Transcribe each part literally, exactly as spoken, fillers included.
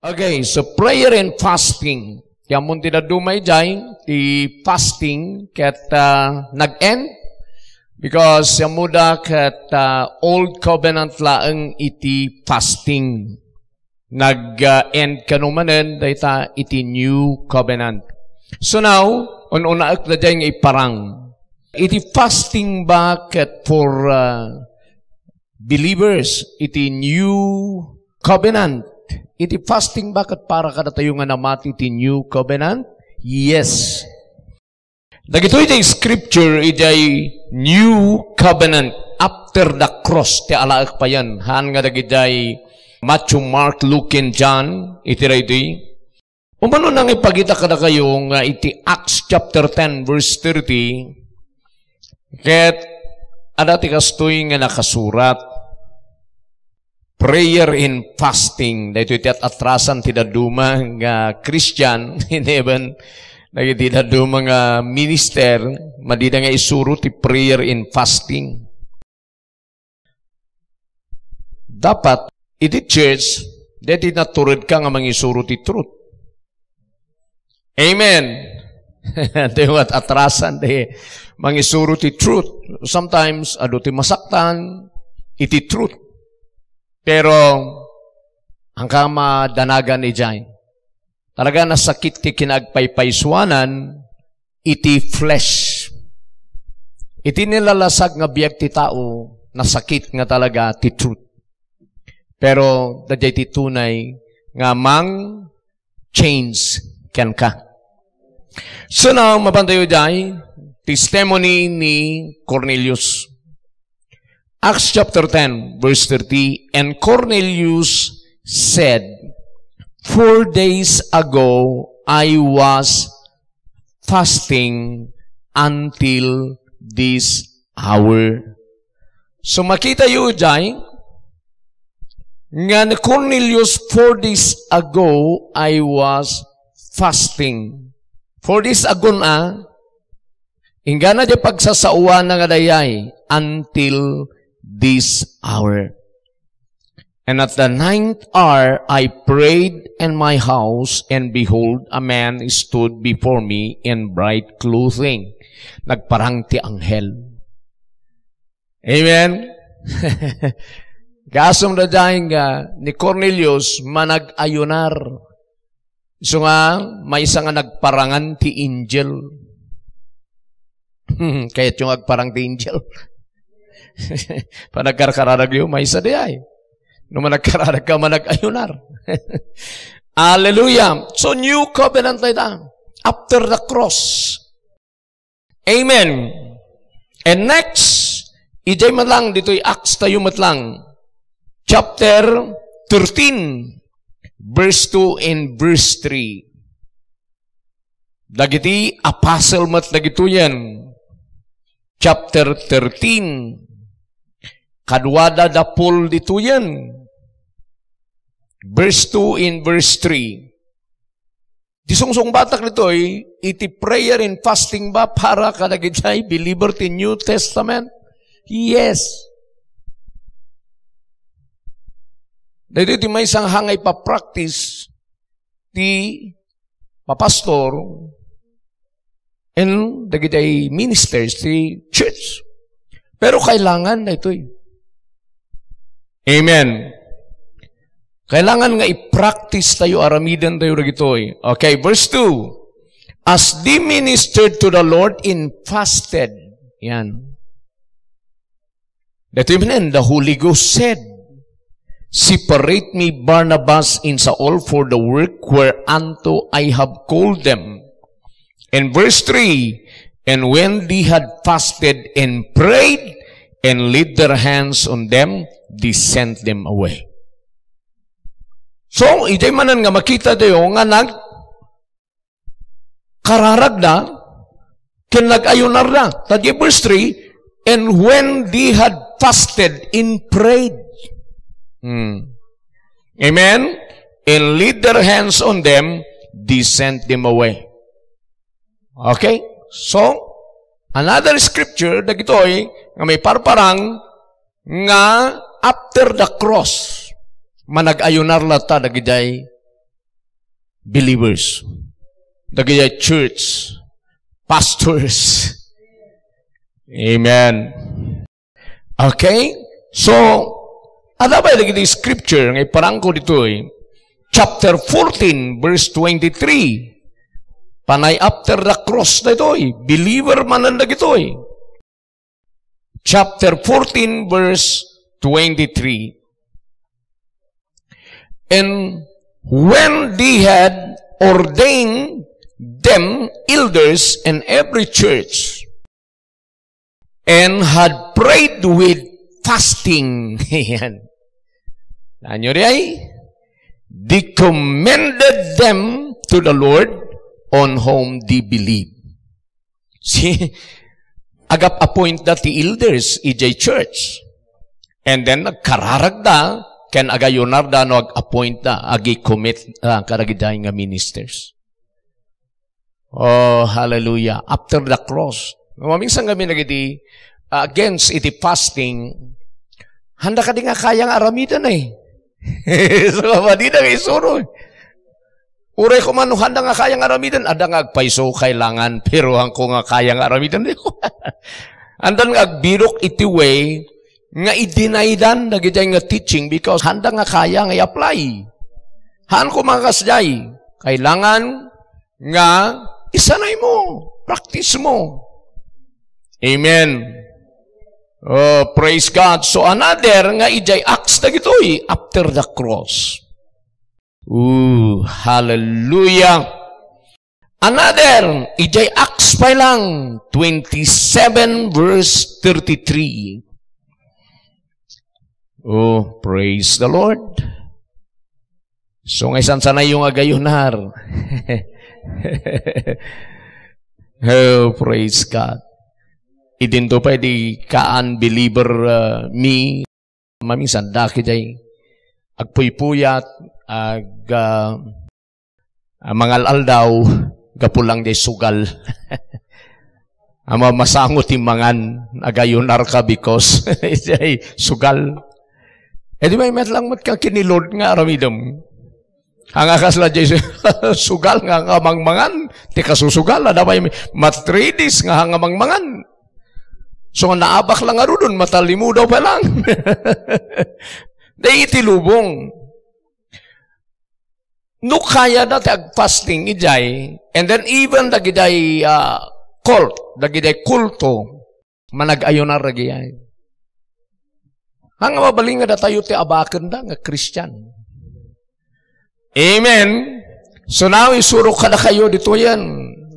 Okay, so prayer and fasting. Ti ammon ti dadduma idiay, ti fasting ket, ah, nag-end because ammoda ket, ah, old covenant laeng iti fasting. Nag, ah, end kano manen dayta iti new covenant. So now, un-unaek daydiay nga iparang. Iti fasting ba ket for, ah, believers iti new covenant? Iti fasting ba ket para kadatayo nga namati iti new covenant? Yes. Dagitoy ti scripture idiay new covenant after the cross ti alaek payen. Haan nga dagidiay Matthew, Mark, Luke, and John iti daytoy. Umano nang ipakita kadakayo nga iti Acts chapter ten verse thirty, ket adda ti kastoy nga nakasurat, prayer and fasting. Daytoy ti at-atrasan ti dadduma nga Christian in heaven, dagiti dadduma nga minister, madida nga isuro ti prayer and fasting. Dapat, iti church, daydi naturedka nga mangisuro ti truth. Amen. Di at-atrasan, di mangisuro ti truth. Sometimes, adu ti masaktan, iti truth. Pero, ang kamadanagan idiay. Talaga nasakit ti kinagpaypaysuanan, iti flesh. Iti nilalasag nga biag ti tao, nasakit nga talaga ti truth. Pero daydiay ti tunay nga mang-change kenka. So now, mapantayo diay testimony ni Cornelius. Acts chapter ten, verse thirty, "And Cornelius said, 'Four days ago, I was fasting until this hour.'" So, makita yu diay nga ni Cornelius, "Four days ago, I was fasting." Four days ago na, inggana diay pagsasaoana nga dayay, "Until this hour. And at the ninth hour I prayed in my house, and behold, a man stood before me in bright clothing." Nagparang ti anghel. Amen? Gasum da dayta nga ni Cornelius manag-ayunar. Isu nga, maysa nga nagparangan ti angel. Kayatyo nga agparang ti angel? Panagkarkararagyo, maysa diay. No managkararag ka, manag-ayunar. Hallelujah. So, new covenant na ita. After the cross. Amen. And next, idiay met lang ditoy Acts tayo met lang. Chapter thirteen, verse two and verse three. Dagiti apostle met dagitoyen. Chapter thirteen. Kaduada da Paul ditoyen. Verse two and verse three. Ti sungsungbatak ditoy, iti prayer and fasting ba para kadagiti believer ti New Testament? Yes. Daytoy ti maysa nga ipapractice ti papastor and dagiti ministers ti church. Pero kailangan daytoy. Amen. Kailangan nga i-practice tayo, aramiden tayo dagitoy. Okay, verse two. "As they ministered to the Lord and fasted." Yan. Daytoy manen, the Holy Ghost said, "Separate me Barnabas and Saul for the work whereunto I have called them." In verse three, "And when they had fasted and prayed and laid their hands on them, they sent them away." So, idiay manen nga makita tayo nga nagkararagda ken nag-ayunarda. Ta di verse three, "And when they had fasted and prayed." Hmm. Amen? "And laid their hands on them, they sent them away." Okay? So, another scripture, dagitoy, nga maiparparang nga after the cross, manag-ayunar latta dagidiay believers. Dagiti church pastors. Amen. Okay? So, adda pay dagiti scripture nga iparangko ditoy, chapter fourteen, verse twenty-three. Panay after the cross daytoy. Believer manen dagitoy. Chapter fourteen, verse twenty-three. And when they had ordained them elders in every church, and had prayed with fasting. Yan. Ano di ay? They commended them to the Lord on whom they believe. See, agap-appoint da ti elders idiay church. And then nagkararagda, ken agayunarda no ag-appoint da, agi-commit, ah, kadagidiay nga ministers. Oh, hallelujah. After the cross. Maminsan kami nagiti, ah, against iti fasting. Handa kadi nga kaya nga aramiden eh. So, madi na nga isuro eh. Uray ko man, handa nga kaya nga aramiden, adda nga agpayso, kailangan, pero hangko nga kaya nga aramiden. Handa nga agbirok iti way nga idinaydan dagiti nga teaching because handa nga kaya nga i-apply. Haan ko makasdiay. Kailangan nga isanay mo, practice mo. Amen. Oh, praise God. So another nga idiay Acts dagitoy after the cross. Ooh, hallelujah. Another, idiay Acts pay lang, twenty-seven verse thirty-three. Oh, praise the Lord. So, nga isansanay yung agayunar. Oh, praise God. Idinto pay di kaan believer, uh, mi, maminsan, daki jay agpuypuyat, ag, ah, ah, mangal-aldaw, gapu lang jay sugal. Ama, masango ti mangan, agayunar ka because jay sugal. E di may met lang met ka kini Lord nga aramidem. Haan nga kasla jay sugal nga, nga mangmangan, ti kasusugal, adda pay mat three days nga haan nga mangmangan. So, naabak lang ngaruden, matalimudaw pa lang. Dagiti lubong. No kayada ti agfasting idiay, and then even dagidiay, ah, cult, dagidiay kulto, manag-ayunar dagidiay. Haan nga mabalin nga datayo ti abakenda nga Christian. Amen. So now, isurok kadakayo ditoyen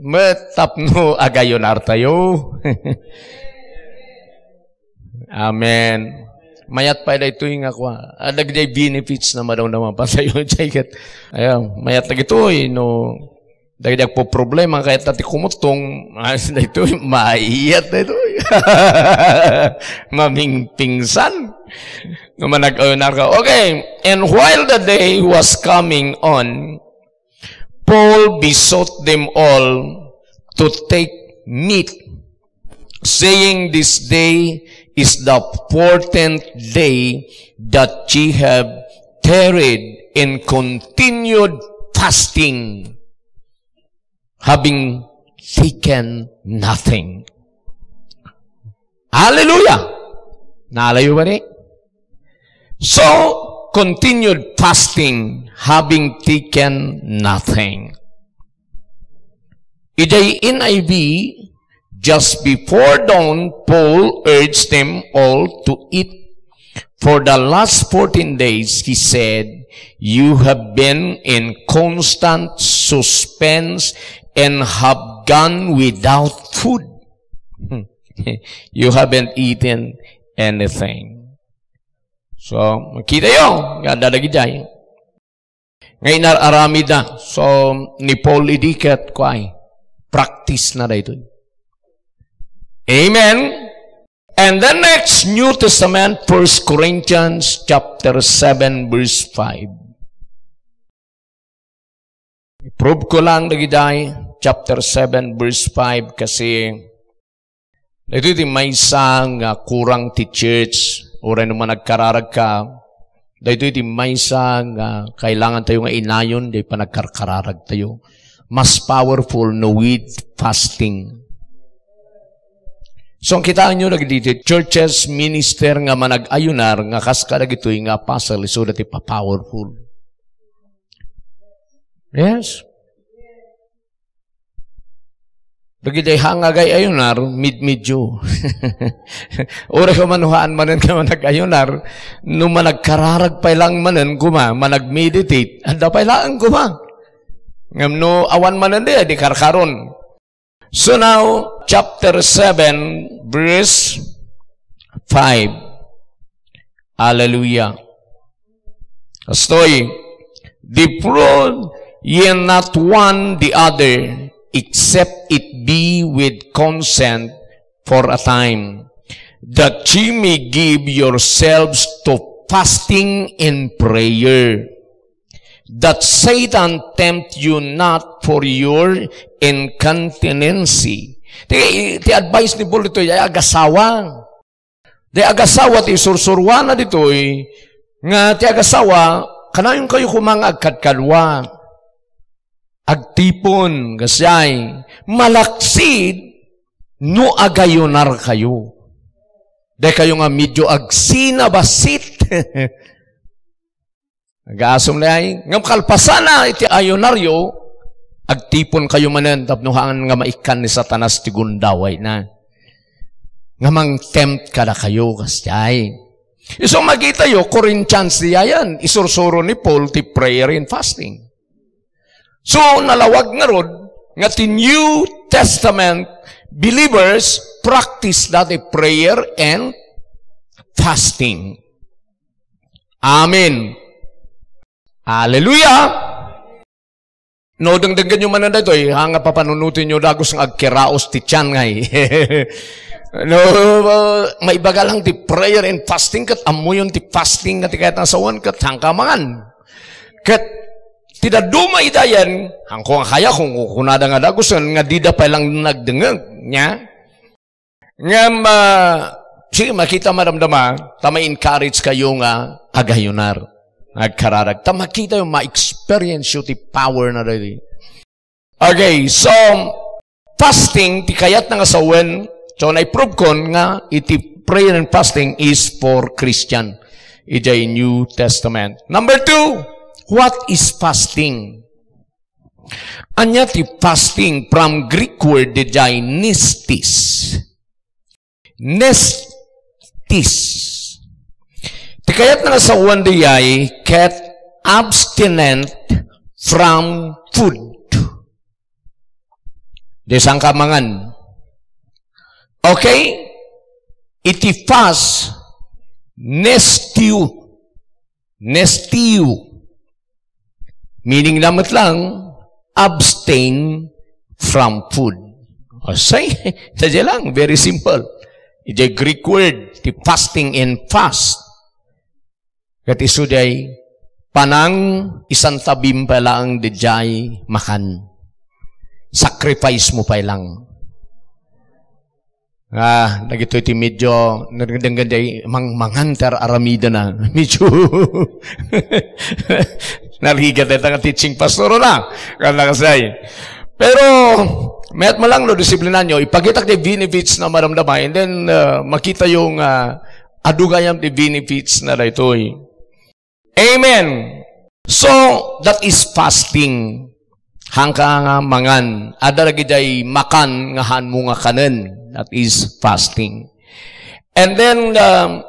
met tapno agayunartayo. Amen. Mayat pay daytoy nga kua. Adda dagiti benefits nga madamdama patayo. Jay ket, ayan, mayat dagitoy, no, dagiti agpoproblema, kayat ti kumuttong, ah, daytoy, mayat daytoy. Mamingpingsan. No manag-ayunar ka. Okay. And while the day was coming on, Paul besought them all to take meat, saying, "This day is the fourteenth day that ye have tarried in continued fasting, having taken nothing." Hallelujah! Nalayo ba ni? So, continued fasting, having taken nothing. Idiay N I V, just before dawn, Paul urged them all to eat. For the last fourteen days, he said, "You have been in constant suspense and have gone without food." You haven't eaten anything. So, makita yo, nga dadagidiay. Nga inar-aramidda. So, ni Paul idi ket, kuay, practice na daytoy. Amen? And the next New Testament, First Corinthians chapter seven, verse five. I-prove ko lang dagidiay, chapter seven, verse five, kasi daytoy ti maysa nga kurang ti church, uray no managkararag ka, Daytoy ti maysa nga kailangan tayo nga inayon, di panagkarkararag tayo. Mas powerful no with fasting. So, ang kitaan nyo, dagiti churches, minister nga manag-ayunar, nga kas kadagitoy nga apostle, isu dati pa-powerful. Yes. Dagiti hangagay ayunar, midmidyo. Uray ko manuhaan manen ka manag-ayunar, no managkararag pay lang manen kuma, manag-meditate, adda pay laeng kuma. Ngem no awan manen di, di karkaron. So now, chapter seven, verse five. Hallelujah. Kastoy, "Defraud ye not one the other, except it be with consent for a time, that ye may give yourselves to fasting and prayer, that Satan tempt you not for your incontinency." Ti, ti advice ni Paul ito, ay agasawa. Ti agasawa ti isursuruana ditoy, nga ti agasawa, kanayon kayo kuma nga agkadkadua. Agtipon, kasjay, malaksid no agayunar kayo. Di kayo nga medyo agsinabasit. Agasum na ay, ngem kalpasana iti ayunaryo, agtipon kayo manen tapno haan nga maikkan ni Satanas ti gundawayna. Nga mangtempt kadakayo, kasjay. Isu makitayo, Corinthians diayan, isursuro ni Paul ti prayer and fasting. So, nalawag ngarud nga ti New Testament believers practice dati prayer and fasting. Amen. Hallelujah! No, dengdenggenyo manen daytoy, ha, nga papanunotenyo dagus nga agkiraos ti tiyan ngay. No, maibaga lang ti prayer and fasting, ket ammoyon ti fasting nga ti kayat nga sawen, ket hangka mangan. Ket ti dadduma itayen, hangko nga kaya kung kunada nga dagusen, nga dida pay lang nagdengeg, nya? Ngem, ah, sige, makita, madamdama, ta ma-encourage kayo nga agayunar, agkararag. Ta makita yo, ma-experience yo ti power na daytoy. Okay, so, fasting, ti kayat na nga sawen, so, na-prove kon nga iti prayer and fasting is for Christian. Idiay New Testament. Number two, what is fasting? Ania ti fasting from Greek word dijay nestis? Nestis. Ti kayat na nga sawen dijay ket abstinent from food. Di saan ka mangan. Okay? Iti fast, nestio. Nestio. Meaning na met lang, abstain from food. O, say, sadya lang, very simple. Iti Greek word, ti fasting and fast. Ket isu diay, panang isantabim pay laeng dijay makan. Sacrifice mo pay lang. Ah, dagitoy ti medyo, nadengdenggen diay mangmangan ti ar-aramidena. Medyo narigat dayta nga teaching pastor na. Kanta kasay. Pero, mayat mo lang, no, disiplinanyo, ipakitak ti benefits na madamdama, and then, ah, makita yung, ah, adu gayam ti benefits na daytoy. Amen. So, that is fasting. Hangka nga mangan. Adda dagidiay makan nga haan mo nga kanen. That is fasting. And then, um,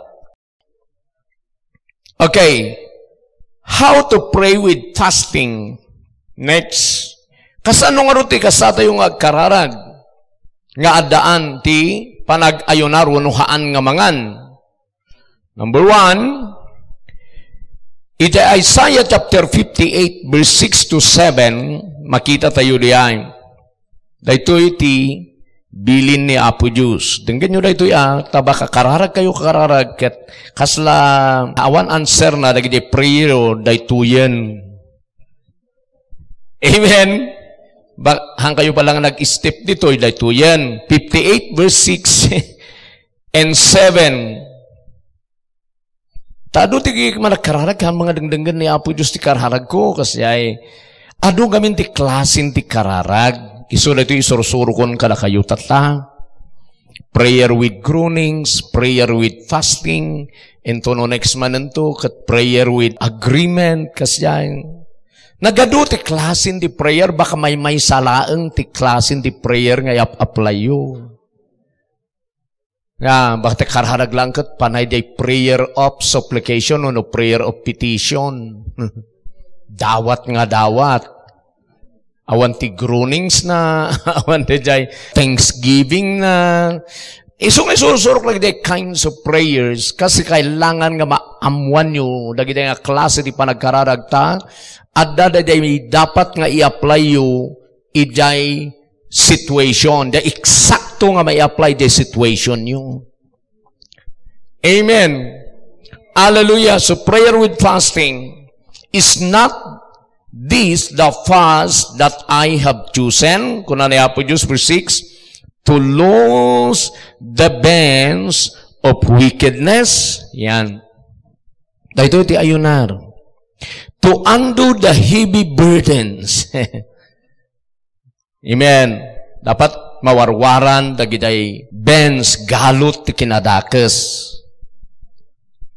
okay, how to pray with fasting? Next. Kasano nga ruti kasatayo nga agkararag nga addaan ti panag-ayunar wenno haan nga mangan? Number one, iti Isaiah chapter fifty-eight, verse six to seven, makita tayo diay. Daytoy ti bilin ni Apo Dios. Denggenyo daytoy, ah, ta baka kararag kayo, kararag, ket kasla awan answer na dagiti prayer, daytoyen. Amen. Ba, hangkayo pa lang nag-step ditoy, daytoyen. Fifty-eight verse six and seven. Ta adu ti manakararag, haan nga dengdenggen ni Apo Dios ti kararagko, kasdiay, adu ngamin ti klasen ti kararag. Isu daytoy isursurokon kadakayo tatta. Prayer with groanings, prayer with fasting, into no next man into, ket prayer with agreement, kasdiay. Nagadu ti klasen ti prayer, baka maymaysa laeng ti klasen ti prayer nga iap-applyyo. Nga, baka ti kararag lang ket panay diay prayer of supplication wenno prayer of petition. Dawat nga dawat. Awan ti groanings na, awan ti diay thanksgiving na. Isu nga isursurok dagiti kinds of prayers, kas kailangan nga maammoanyo dagiti nga klase ti panagkararagta, adda daydiay dapat nga i-applyyo idiay situation. Diay eksakto nga mai-apply diay situationyo. Amen. Hallelujah. So prayer with fasting, "Is not this the fast that I have chosen?" Kuna ni Apo Dios, verse six, "to loose the bands of wickedness." Yan. Daytoy ti ayunar. "To undo the heavy burdens." Amen. Dapat mawarwaran dagidiay bands, galut ti kinadakes.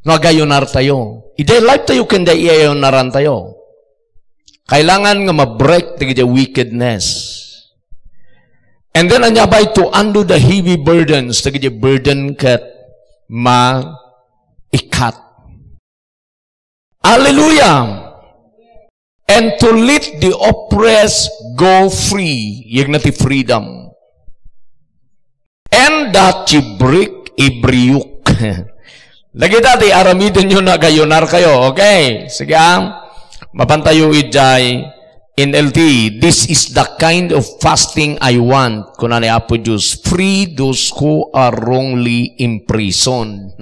No agayunartayo, idiay life tayo ken diay iayunarantayo, kailangan nga ma-break dagidiay wickedness. And then, ania pay, to undo the heavy burdens, dagidiay burden ket maikat. Hallelujah! "And to let the oppressed go free." Yegna ti freedom. "And that ye break every yoke." Dagita ti aramidenyo no agayunarkayo. Okay. Sige, ah. Mapantayo idiay N L T. "This is the kind of fasting I want," kuna ni Apo Dios. "Free those who are wrongly imprisoned."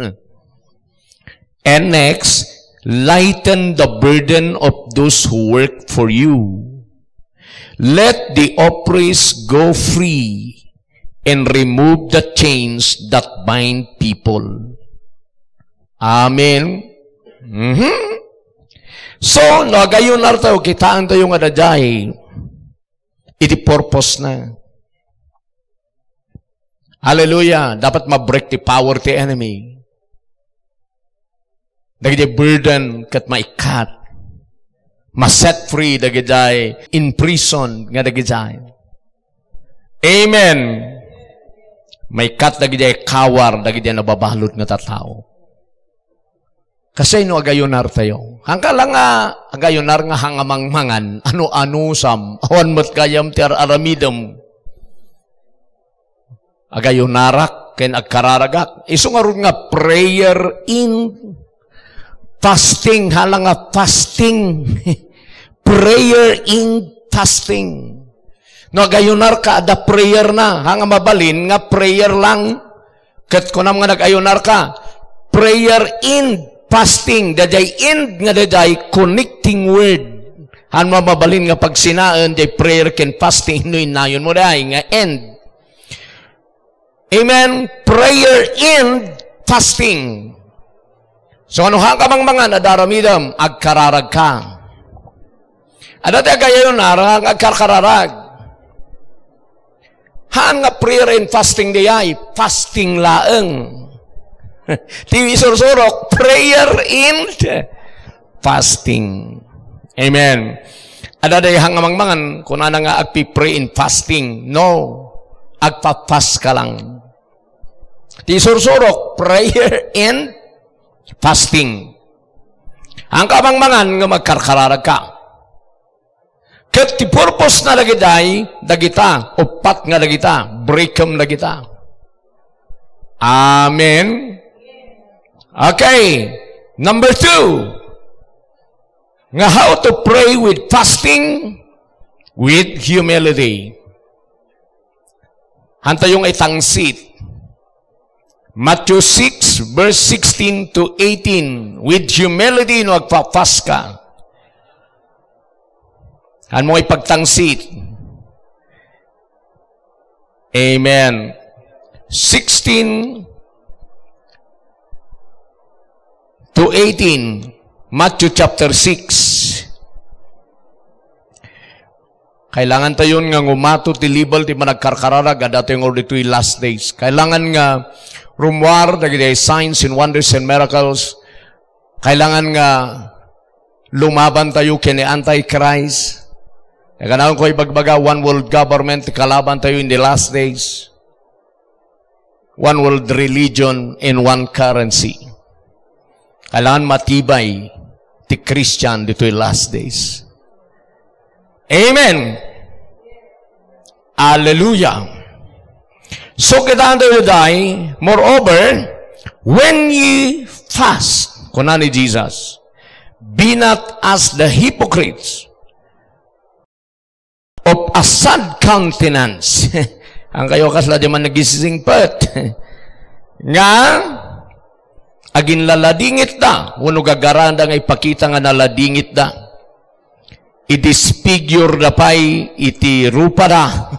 And next, "Lighten the burden of those who work for you. Let the oppressed go free and remove the chains that bind people." Amen. Mhm. So, no agayunartayo, kitaentayo nga daydiay iti purpose na. Hallelujah. Dapat ma-break ti power ti enemy. Dagiti burden ket maikat. Ma-set free dagiti in prison nga dagiti. Amen. Maikat dagiti kawar, dagiti nababalud nga tattao. Kasdiay no agayunartayo. Hangka lang nga agayunar nga hangamangmangan, ano-anusam, awan met gayam ti ar-aramidem. Agayunarak ken agkararagak. Isu ngarud nga prayer in fasting, hala nga fasting. Prayer in fasting. No agayunarka, adda prayer na. Ha nga mabalin nga prayer lang. Ket kunam nga nagayunarka, prayer and fasting, daydiay and nga daydiay connecting word. Haan mabalin nga pagsinaen, diay prayer ken fasting, no innayon mo diay nga and. Amen? Prayer and fasting. So, ano hankamangmangan, adda aramidem, agkararagka. Adda ti agayayunar, agkarkararag. Haan nga prayer and fasting diay, fasting laeng. Ti isursurok, prayer and fasting. Amen. Adda diay hangamangmangan, kunana nga agpi-pray and fasting. No. Agpa-fast ka lang. Ti isursurok, prayer and fasting. Hankamangmangan nga agkarkararagka. Ket ti purpose na dagidiay, dagita, uppat nga dagita, breakem dagita. Amen. Okay. Number two, nga how to pray with fasting, with humility. Hantayo nga itangsit. Matthew six, verse sixteen to eighteen. With humility, no agpa-fast ka. Haan mo ipagtangsit. Amen. Sixteen eighteen, Matthew chapter six. Kailangan tayon nga ngumato ti level ti panagkarkararag, adda tayo nga ditoy last days. Kailangan nga rummuar dagiti signs and wonders and miracles. Kailangan nga lumaban tayo ken ni Antichrist. Kanayon ko ibagbaga, one world government, kalaban tayo in the last days. One world religion and one currency. Kailangan matibay ti Christian ditoy last days. Amen. Hallelujah. So, kita tayo day, moreover, when ye fast, kuna ni Jesus, be not as the hypocrites, of a sad countenance. Ang kayo kasla di man nagisisingpet. Nga, aginlaladingitda, wenno gagarada nga ipakita nga naladingitda. I-disfigure da pay iti rupada,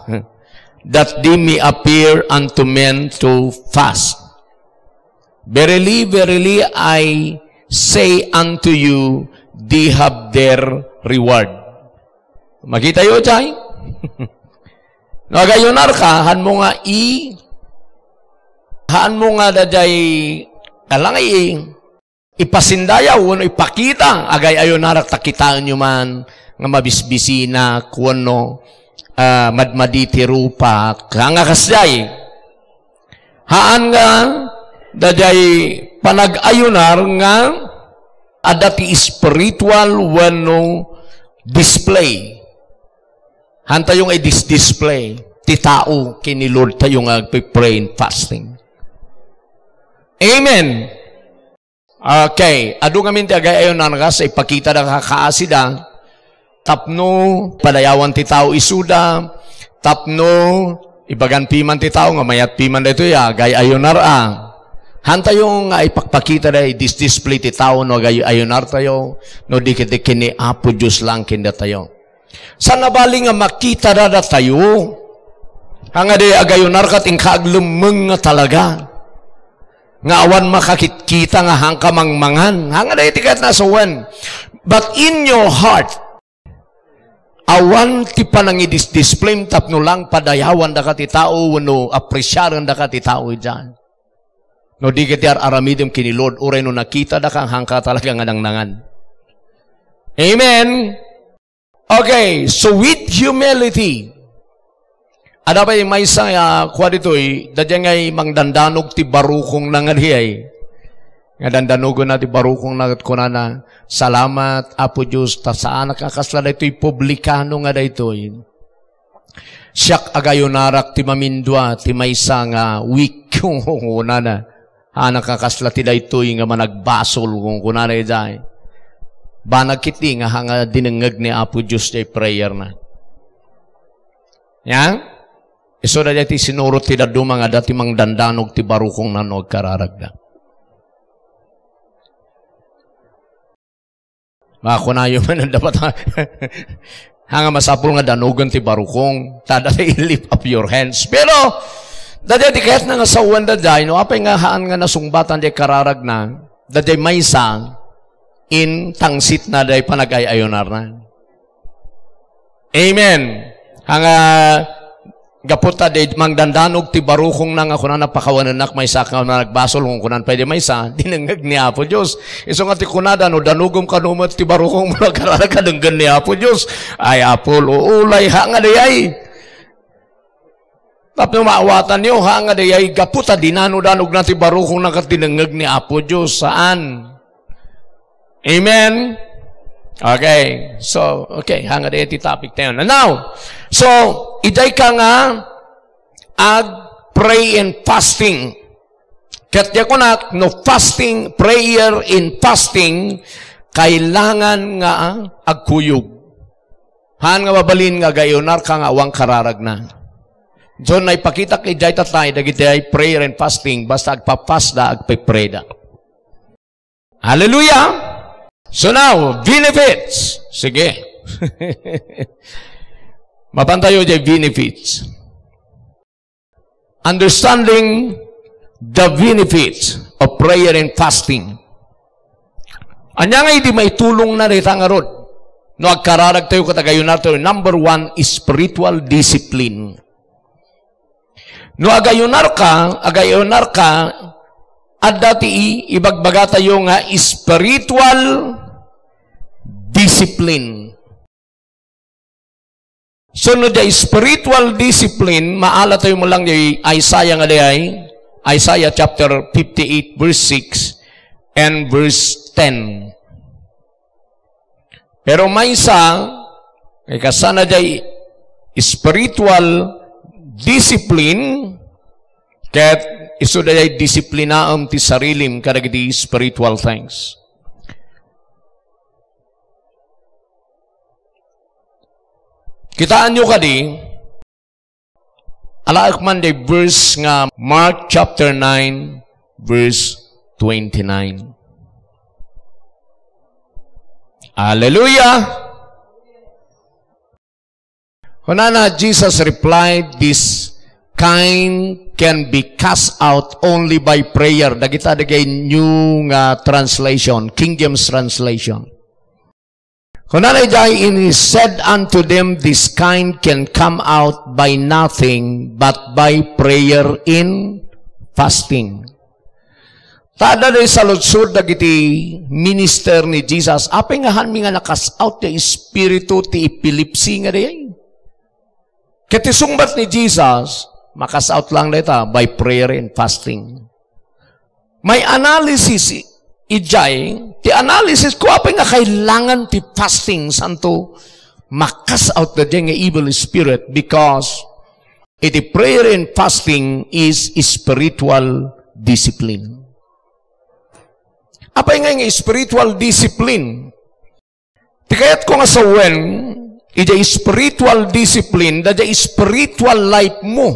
that they may appear unto men to fast. Verily, verily, I say unto you, they have their reward. Makita yo, jay? No, agayunar ka, haan mo nga i-, haan mo nga dajay, alang i-, ipasindayaw, wenno ipakita, agay-ayunarak ta kitaen yo man, nga mabisbisinak, wenno, ah, madmadi ti rupak, nga kasjay. Haan nga, dajay panag-ayunar nga adda ti spiritual wenno display. Haan tayo nga i-dis-display ti tao ken ni Lord tayo nga agpe-pray and fasting. Amen. Okay, adu ngamin ti agay-ayunar nga sa ipakita da kakaasi da, tapno padayawan ti tao isuda, tapno ibagan piman ti tao nga mayat piman daytoy a, agay-ayunar a. Haan tayo nga ipakpakita da, i-dis-display ti tao no agay-ayunar tayo, no di ket ken ni Apo Dios lang ken datayo. Saan a bali nga makita da datayo? Haan nga di agayunar ket inka aglemmeng nga talaga. Nga awan makakitkita nga haanka mangmangan. Haan nga daytoy ket nasawen. But in your heart, awan ti panangidis-display tapno lang padayawan daka ti tao wenno apresiaren daka ti tao idiay. No di ket ti ar-aramidem ken ni Lord, uray no nakita daka, haanka talaga nga nangnangan. Amen. Okay, so with humility. Ada pay maysa nga kua ditoy, daydiay ngay mangdandanog ti barukongna nga diay. Nga dandanogna ti barukongna ket kunana, "Salamat, Apo Dios, ta saanak a kasla daytoy publikano nga daytoy. Siak agayunarak ti mamindua ti maysa nga week," kunana. Haan a kasla ti daytoy nga managbasol, kunkunana idiay. Banag ketdi nga haan nga dinengngeg ni Apo Dios diay prayerna. Nia? Isu daydiay ti sinurot ti dadduma nga adda ti mangdandanog ti barukongna no agkararagda. Makunayo man dapat ha. Haan nga masapul nga danogen ti barukong. Ta daydiay, lift up your hands. Pero, daydiay ti kayatna nga sawen daydiay, no, apay nga haan nga nasungbatan diay kararagna, daydiay maysa, in tangsitna diay panagay-ayunarna. Amen. Haan nga, gapu ta di mangdandanog ti barukongna nga kunana, "Pakawanennak, maysaak nga managbasol," kunkunan pay di maysa, "Dinengngeg ni Apo Dios." Isu nga ti kunada, "No danogem kano met ti barukongmo, agkararagka, denggen ni Apo Dios." Ay, apol, uulay, haan nga daydiay. Tapno maawatanyo, haan nga daydiay, gapu ta dinano-danogna ti barukongna ket dinengngeg ni Apo Dios. Saan? Amen? Okay. So, okay. Haan nga daydiay ti topic tayo. Now, so, idiay ka nga ag-pray and fasting. Ket diay kunak, no fasting, prayer and fasting, kailangan nga agkuyog. Haan nga mabalin nga agayunarka nga awan kararagna. So, naipakitak idiay tatay, dagiti ay prayer and fasting, basta agpapasda, agpe-prayda. Hallelujah! So now, benefits. Sige. Mapan tayo diay benefits. Understanding the benefits of prayer and fasting. Ania nga idi maitulongna dayta ngarud? No agkararagtayo ket agayunartayo, number one, spiritual discipline. No agayunarka, agayunarka, adda ti i-, ibagbagatayo nga spiritual discipline. So, no, diay spiritual discipline, maalatayo met lang diay Isaiah nga diay, Isaiah chapter fifty-eight, verse six and verse ten. Pero maysa, kay kasano diay spiritual discipline, ket isu diay disiplinaem ti sarilim kadagiti spiritual things. Kitaenyo kadi, alaek man diay verse nga Mark chapter nine, verse twenty-nine. Hallelujah! Kunana, Jesus replied, "This kind can be cast out only by prayer." Dagita dagiti new nga translation, King James translation. Kunana idiay, "And he said unto them, 'This kind can come out by nothing but by prayer and fasting.'" Ta adda diay saludsod dagiti minister ni Jesus, "Apay nga haanmi nga na-cast out ti espiritu ti epilepsy nga diay?" Ket ti sungbat ni Jesus, "Ma-cast out lang dayta by prayer and fasting." May analysis i-, idiay, ti analysis ko, apay nga kailangan ti fasting, santo, ma-cast out daydiay nga evil spirit, because iti prayer and fasting is spiritual discipline. Apay nga nga spiritual discipline? Ti kayatko nga sawen, idiay spiritual discipline, daydiay spiritual life mo.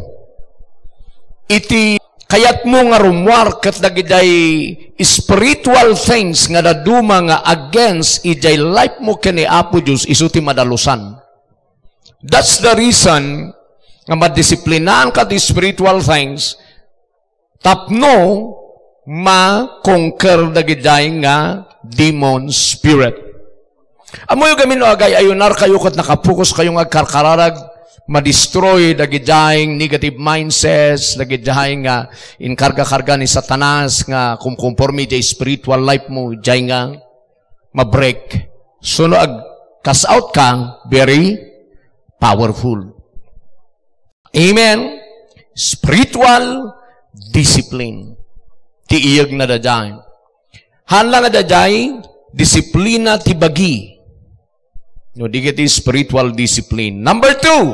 Iti kayatmo nga rummuar ket dagidiay spiritual things nga dadduma nga against idiay life mo ken ni Apo Dios, isu ti madalusan. That's the reason nga madisiplinaanka ti spiritual things tapno ma-conquer dagidiay nga demon spirit. Ammoyo gamin no agay-ayunarkayo ket nakapokus kayo nga agkarkararag, ma-destroy dagidiay negative mindsets, dagidiay nga inkarga-karga ni Satanas nga kumkonforme idiay spiritual life mo, idiay nga ma-break. So, no ag-cast out ka, very powerful. Amen? Spiritual discipline. Ti iyegna daydiay. Haan la nga daydiay, disiplina ti bagi. No, di ket spiritual discipline. Number two,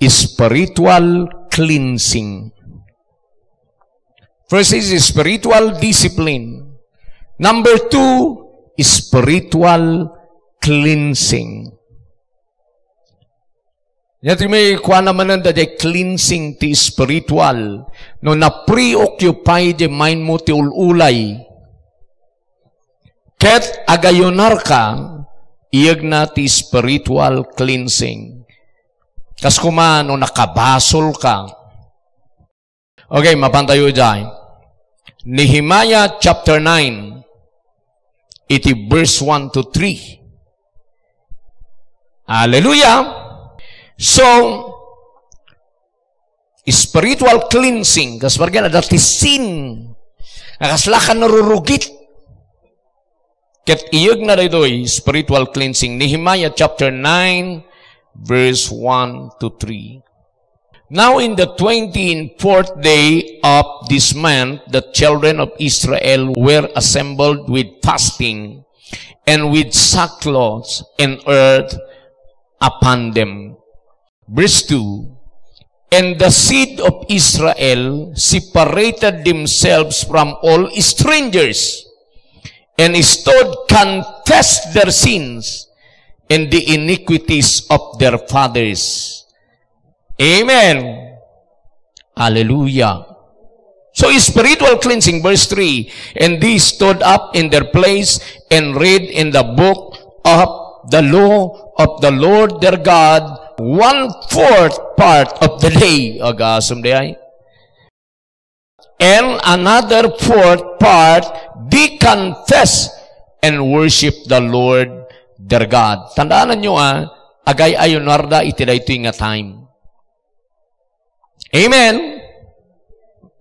spiritual cleansing. First is spiritual discipline. Number two, spiritual cleansing. Nia ti may kuana manen daydiay cleansing ti spiritual. No na-preoccupy di mind mo ti ul-ulay. Ket agayunarka, iyegna ti spiritual cleansing. Kas koma no nakabasolka. Okay, mapantayo idiay. Nehemiah chapter nine, iti verse one to three. Hallelujah! So, spiritual cleansing, kas bargen, adda ti sin, nga kasla ka narurugit. Ket iyegna daytoy, spiritual cleansing. Nehemiah chapter nine, verse one to three. Now in the twenty-fourth day of this month, the children of Israel were assembled with fasting and with sackcloth and earth upon them. Verse two, "And the seed of Israel separated themselves from all strangers, and stood confess their sins and the iniquities of their fathers." Amen. Hallelujah. So, spiritual cleansing, verse three, "And they stood up in their place and read in the book of the law of the Lord their God, one-fourth part of the day." Agasem diay. "And another fourth part they confess and worship the Lord their God. Tandaananyo, ah, agay-ayunarda iti daytoy nga time. Amen?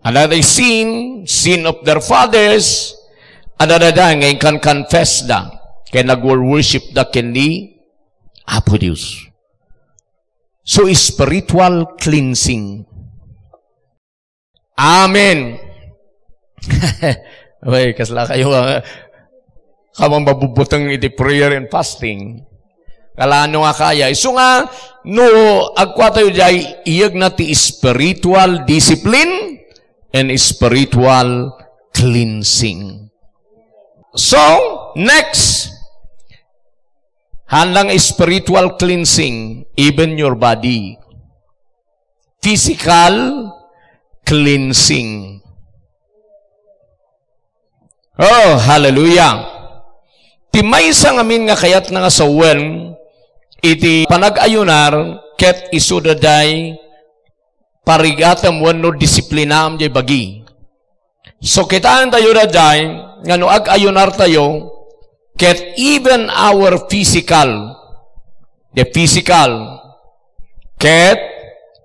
Another sin, sin of their fathers, adda dayta nga inkan-confess da, ken nagwor-worship da ken ni Apo Dios. So, spiritual cleansing. Amen. Uy, kasla kayo nga kamang mabubuteng iti prayer and fasting. Kalano nga kaya. Isu nga, no, agkua tayo jay, iyegna ti spiritual discipline and spiritual cleansing. So, next, handang spiritual cleansing, even your body. Physical cleansing. Oh, hallelujah. Ti maysa ngamin nga kayatna nga sawen iti panag-ayunar ket isuda jay parigatem wenno disiplinaem jay bagi. So, kitaentayo daydiay nga no ag-ayunartayo, ket even our physical, the physical, ket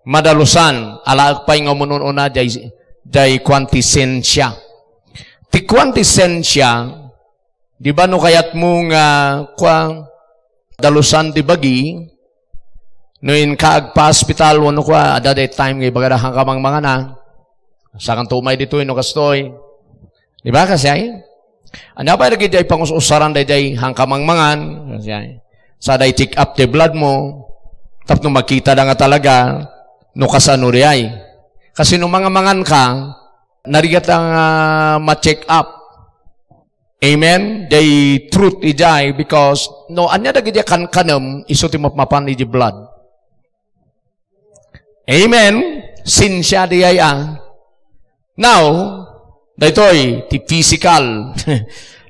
madalusan, alaek pay nga umun-una jay, jay kuan ti sensia. Ti kuan ti sensia, di ba no kayatmo nga, kuan, dalusan ti bagi, no inka agpa-hospital, wenno kua, adda day time nga ibagada, "Hanka mangmangan, a. Sakanto umay ditoy, no kastoy." Di ba, kasiay? Ania pay dagiti pangus-usaran daydiay, "Hanka mangmangan," kasiay. Sa day check up ti blood mo, tapno makita da nga talaga, no kasano diay. Kasi no mangamangan ka, narigat nga ma-check up. Amen? Day truth ijay, because no ania dagiti kankanem, isu ti mapmapan iti blood. Amen? Sensia diay a. Now, daytoy, ti physical.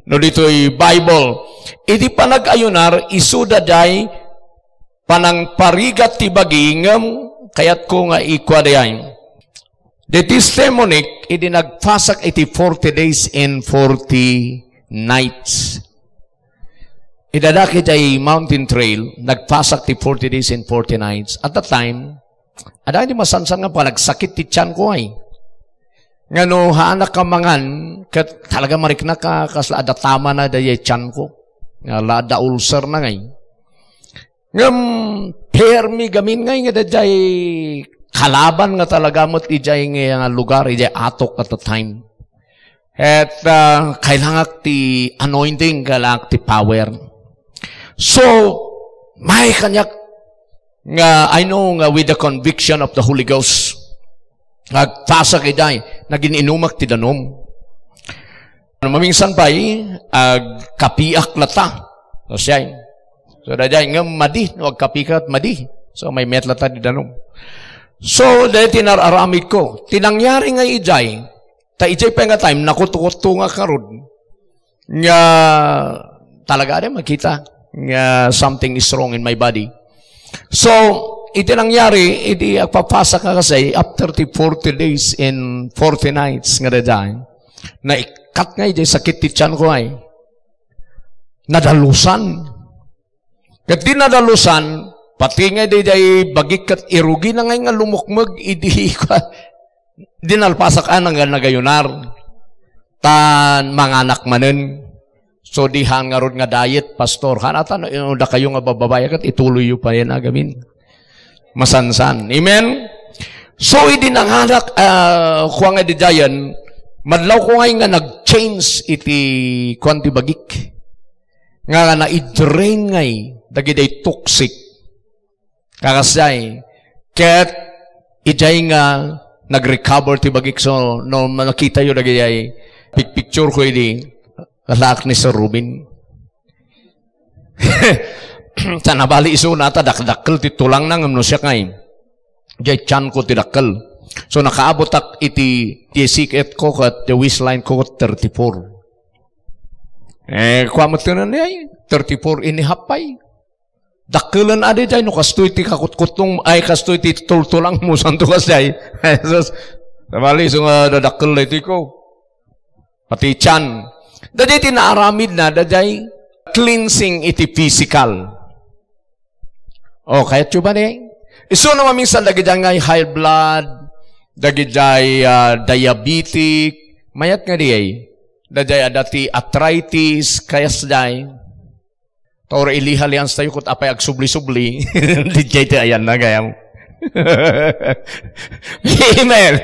No ditoy Bible. Iti panag-ayunar, isuda jay panangparigat ti bagi, ngem kayatko nga ikua diay. The testimony, idi nagpasak iti forty days and forty nights. Idadaki jay mountain trail, nagpasak ti forty days and forty nights. At that time, adda iti masansan nga panagsakit ti tiyan ko ay. Nga no, haanak ka mangan, ket talaga marikna ka, kasla adda tama na dayay tiyan ko. Nga la adda ulcer na ngay. Ngem, permi gamin ngay nga daydiay kalaban nga talaga met ijay nga lugar, ijay atok at the time. Et, ah, kailangak ti anointing, kailangak ti power. So, may kaniak nga, I know nga with the conviction of the Holy Ghost, agpasak ijay, nagin-inumak ti danum. Ano, mamingsan pay, agkapiak latta. So, siya, so, daydiay, ngem madi, no, agkapika, madi. So, may met latta di danum. So, daydiay ti nar-aramid ko. Ti nangyari nga ijay, ta ijay pay nga time, nakutkutto nga karud. Nga talaga, adi, makita nga something is wrong in my body. So, iti nangyari, iti agpapasak nga kasi, after the forty days and forty nights nga daydiay, naikkat nga ijay sakit ti tiyan ko ay. Nadalusan. Ket di nadalusan, pati nga daydiay bagik ket irugi na ngay nga lumukmeg idi, di nalpasak a nga nagayunar. Tan manganak manen. So, di han ngarud nga diet, pastor. Hanatan, no, dakayo nga babbabai, ket ituloyyo pay a gamin. Masansan. Amen? So, idi nanganak, ah, kua nga didiayen, madlaw ko ngay nga nag-change iti kuan ti bagik. Nga, nga na-drain ngay, dagiday toxic. Kakasdiay, ket ijay nga nag-recover ti bagik, so, no, makitayo dagiday picture ko idi, laak ni Sir Ruben. Sa nabali isuna ta dakdakkel ti tulangna ngem no siak ngay, jay tiyan ko ti dakkel. So, nakaabotak iti, ti siket ko ket ti waistline ko ket thirty-four. Eh, kua met ken ay, thirty-four and a half pay. Dakkelen adi jay, no kastoy ti kakutkutong, ay, kastoy ti tultulang mo, santo kas jay. Jesus. Sabali, so nga dadakkel daytoy ko. Pati tiyan. Daydiay ti naaramidna, daydiay cleansing iti physical. O, kayatyo ba ni? Isu no maminsan dagiti nga high blood, dagiti, ah, diabetic, mayat nga diay. Daydiay adda ti arthritis, kayas diay. Toro ilihalians tayo ket apay agsubli-subli. Daydiay ti ayanna gayam. Amen.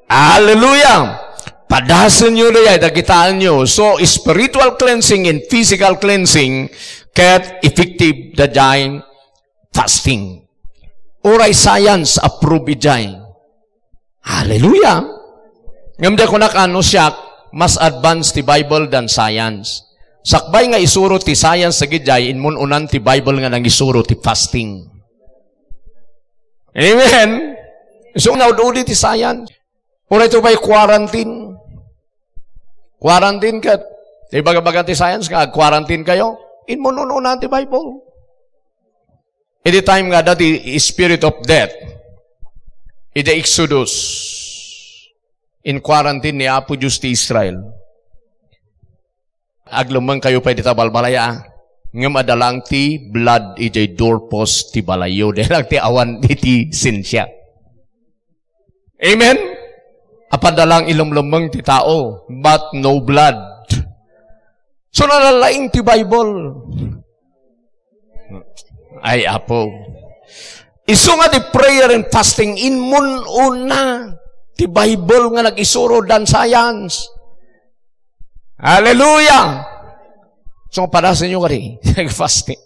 Hallelujah. Padasenyo daydiay, dagitaenyo. So, spiritual cleansing and physical cleansing ket effective daydiay fasting. Uray science approve idiay. Hallelujah! Ngem di kunak a no siak, mas advanced ti Bible than science. Sakbay nga isuro ti science dagidiay, inmun-unan ti Bible nga nangisuro ti fasting. Amen? So, naud-udi ti science. Uray to pay quarantine. Quarantine ket, di baga-baga ti science nga, quarantine kayo, inmun-unan ti Bible. Idi time nga adda ti spirit of death, idi Exodus, in quarantine ni Apo Dios ti Israel. Aglemmeng kayo pay dita balbalay, a. Ngem adda lang ti blood idiay doorpost ti balayyo. Di lang ti awan iti sensia. Amen? Apan adda lang ilemlemmeng ti tao, but no blood. So, nalalaing ti Bible. Ay, Apo. Isu nga ti prayer and fasting, inmun-una ti Bible nga nagisuro than science. Hallelujah! So, padasenyo kadi, fasting.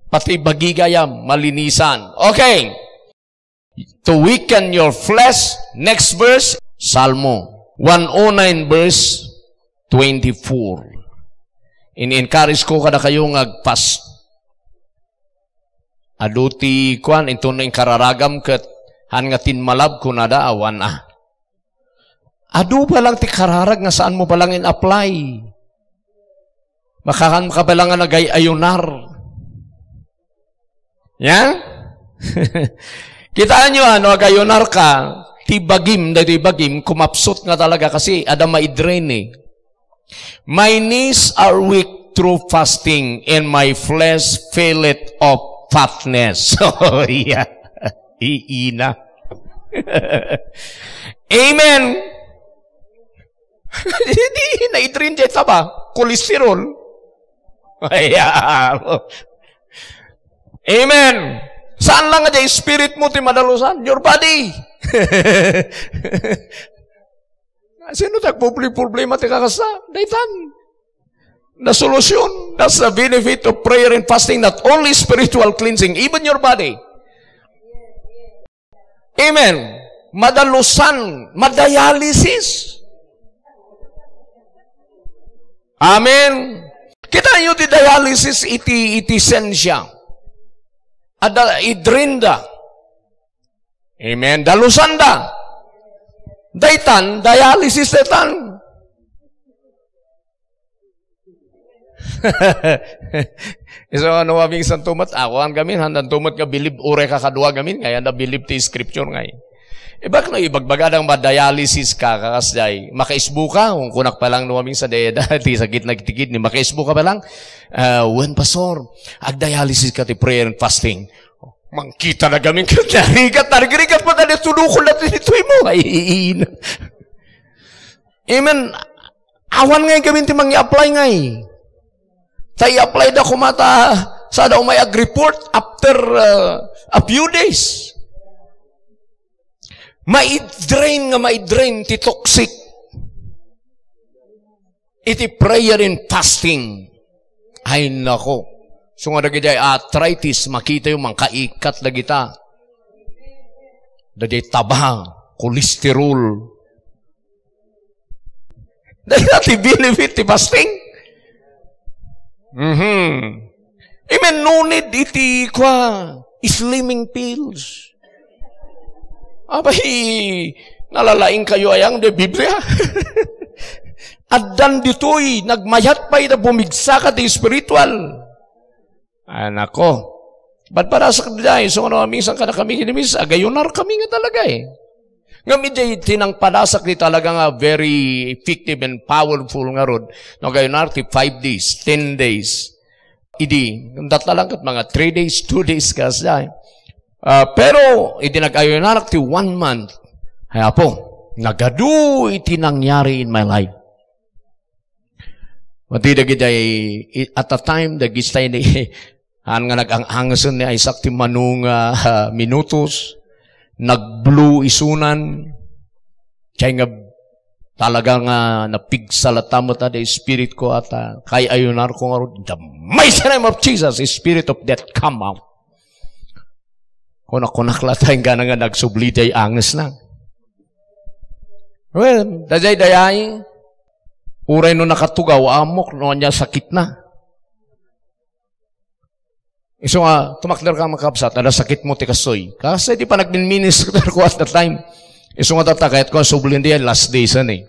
Pati bagi gayam, malinisan. Okay. To weaken your flesh. Next verse, Salmo one oh nine verse twenty-four. In-encourage ko kadakayo nga agpas-, adu ti kuan, inton inkararagam ket han nga tinmalab kunada awan a. Adu pa lang ti kararag nga saan mo pa lang in-apply. Makakan ka pa lang nga nagay-ayunar. Ya? Kitaan nyo, ano, agayunar ka, ti bagim, daytoy bagim, kumapsut nga talaga kasi adda ma-drain eh. My knees are weak through fasting, and my flesh faileth of fatness. Oh, yeah. Iina. Amen. Di, di, na-drain diay taba. Cholesterol. Ay, ah. Amen. Saan lang nga diay spirit mo ti madalusan? Your body. Sino ti agpoproblema ti kakasta? Daytan. The solution, that's the benefit of prayer and fasting, not only spiritual cleansing, even your body. Amen. Madalusan, madialysis. Amen. Kita nyo ti dialysis iti, iti sensia. Adda, i-drain da. Amen. Dalusan da. Daytan, dialysis daytan. Isu ano, maminsan to met, awan gamin, handan to met nga bilib, uray kakadua gamin, nga yan na bilib ti scripture ngay. Ibak na, ibagbaga dang ma-dialysis ka, kakasdiay. Makaisbo ka, kung kunak pa lang, no, maminsan, de, da, ti sakit na tikid, ni makaisbo ka pa lang, ah, "Wen, Pastor, ag-dialysis ka ti prayer and fasting." Mangkita na gamin, ket narigat, narigrigat mo, dali, tudukon na ti ditoy mo. Ay, Amen. Awan ngay gamin ti mangi-apply ngay. Ta i-apply da koma ta sada umay ag-report after, uh, a few days. Mai-drain nga mai-drain ti toxic. Iti prayer and fasting. Ay nako. So nga dagiti arthritis, makitayo, mangkaikat dagita. Dagiti taba, cholesterol. Dagiti benefit ti fasting. Mhm. Amen. No need iti kua, slimming pills. Abay, nalalaing kayo ayang di Biblia. Addan ditoy, nagmayat pay da bumigsa ka ti spiritual. Ah, nako. Badbadasak diay, so, ano, minsan kada kami kini, miss, agayunar kami nga talaga, eh. Ngem idiay ti nangpadasak ti talaga nga very effective and powerful ngarud. No, gayon na ti five days, ten days. Idi, datla lang ket mga three days, two days, kasdiay. Ah, pero, idi nag-ayunanak ti one month, ay, Apo, nagadu iti nangyari in my life. Mati dagidiay, i-, at a time, dagitay ni, han nga nag-ang-angesen ni Isaac ti mano nga, ah, minutos, nag-blow isunan, diay nga talaga nga napigsa latta met a di spirit ko at, ah, kay ayunarko ngarud, "In the mighty name of Jesus, spirit of death, come out." Kunak-kunak latta, inggana nga nagsubli diay angesna. Well, daydiay, dayay, uray no nakatugaw, ammok no ania sakitna. Isu nga, tumakder ka, makabsat, ada sakitmo ti kastoy. Kasi di pa nagmin-minister ko at that time. Isu nga, tata, kayat ko, subli diay, last days, ani.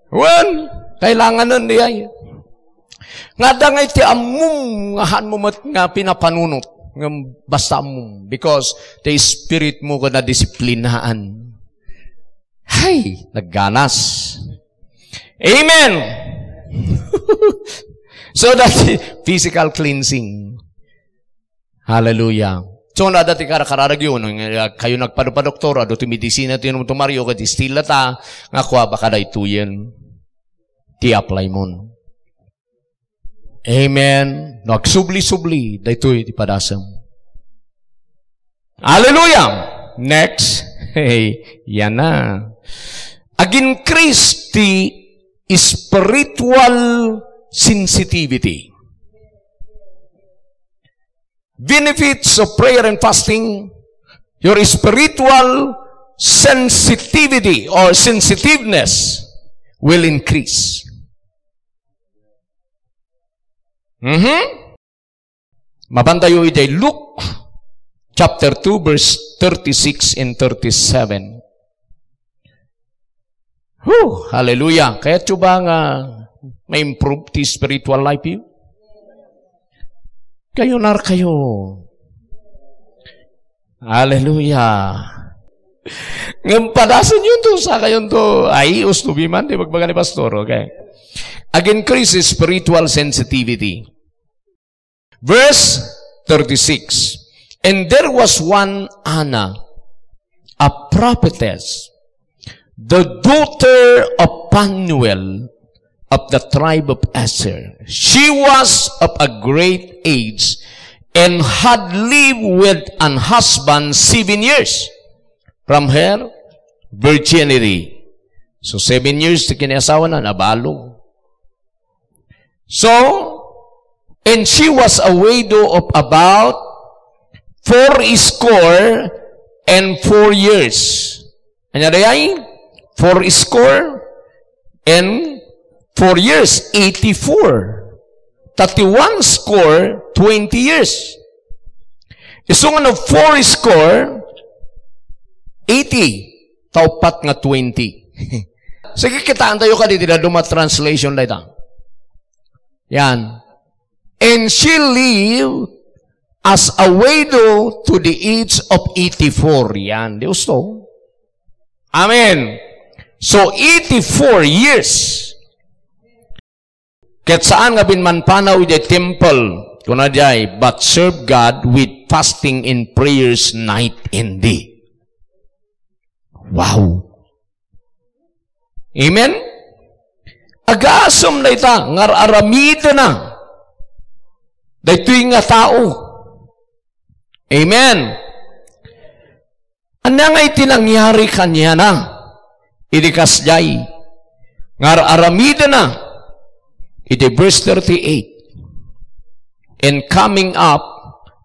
Wen, kailanganen diay. Nga adda nga iti ammom nga hanmo met nga pinapanunot. Ngem basta ammom. Because ti spirit mo nga nadisiplinaan. Hay, nagganas. Amen! So that's physical cleansing. Hallelujah. So, no adda ti karakararagyo, no, nga kayo nagpadupadoktor, adu ti medisina, ti inumto Mario, ket still latta, nga kua, baka daytoyen ti apply mon. Amen. No, agsubli-subli, daytoy ti padasem. Hallelujah! Next. Hey, yan na. Ag-increase ti spiritual sensitivity. Benefits of prayer and fasting, your spiritual sensitivity or sensitiveness will increase. Mhm. Mapantayo idiay Luke chapter two, verse thirty-six and thirty-seven. Whew! Hallelujah! Kayatyo ba nga ma-improve ti spiritual life yu? Kayo nar kayo. Hallelujah! Ngem padasen yun to, sa kayon to, ay, ustubi man, di magbaga ni pastor, okay? Ag-increase spiritual sensitivity. Verse thirty-six, "And there was one Anna, a prophetess, the daughter of Phanuel of the tribe of Asher. She was of a great age and had lived with an husband seven years from her virginity." So, seven years ti kiniasawana, nabalo. So, and she was a widow of about fourscore and four years. Ania dayay? Fourscore and four years, eighty-four. Ta ti one score, twenty years. Isu nga no fourscore, eighty. Ta uppat nga twenty. Sige, kitaentayo kadi ti dadduma translation dayta. Yan. "And she lived as a widow to the age of eighty-four." Yan. Di usto? Amen. So, eighty-four years. Ket saan nga binmanpanaw idiay temple, kuna diay, "But serve God with fasting and prayers night and day." Wow! Amen? Agasem dayta nga ar-aramidena daytoy nga tao. Amen. Ania nga iti nangyari kaniana idi kasdiay nga ar-aramidena? Iti verse thirty-eight, "And coming up